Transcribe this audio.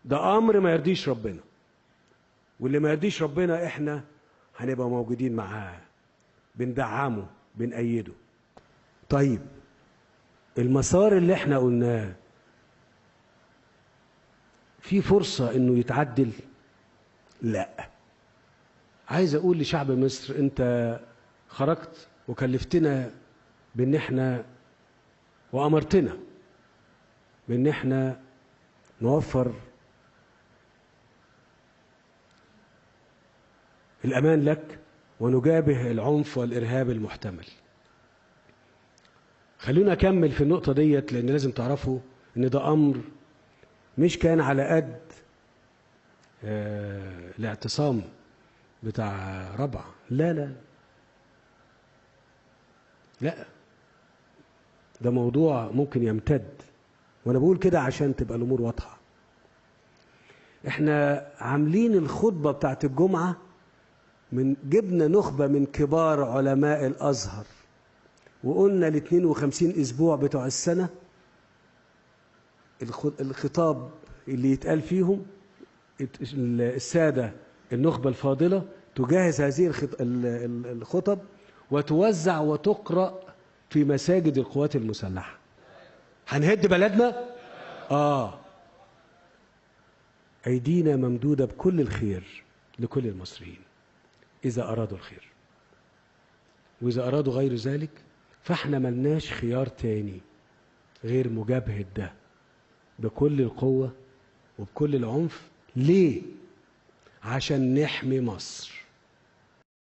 ده أمر ما يرضيش ربنا، واللي ما يرضيش ربنا إحنا هنبقى موجودين معاه، بندعمه، بنأيده. طيب المسار اللي احنا قلناه في فرصة انه يتعدل؟ لا. عايز اقول لشعب مصر، انت خرجت وكلفتنا بان احنا، وامرتنا بان احنا نوفر الامان لك ونجابه العنف والارهاب المحتمل. خلونا اكمل في النقطة ديت، لان لازم تعرفوا ان ده امر مش كان على قد الاعتصام بتاع رابعة. لا لا لا، ده موضوع ممكن يمتد، وانا بقول كده عشان تبقى الامور واضحة. احنا عاملين الخطبة بتاعت الجمعة من جبنا نخبة من كبار علماء الازهر، وقلنا ال 52 اسبوع بتوع السنة الخطاب اللي يتقال فيهم السادة النخبة الفاضلة تجهز هذه الخطب وتوزع وتقرأ في مساجد القوات المسلحة. هنهد بلدنا؟ أيدينا ممدودة بكل الخير لكل المصريين إذا أرادوا الخير، وإذا أرادوا غير ذلك فإحنا ملناش خيار تاني غير مجابهة ده بكل القوة وبكل العنف. ليه؟ عشان نحمي مصر.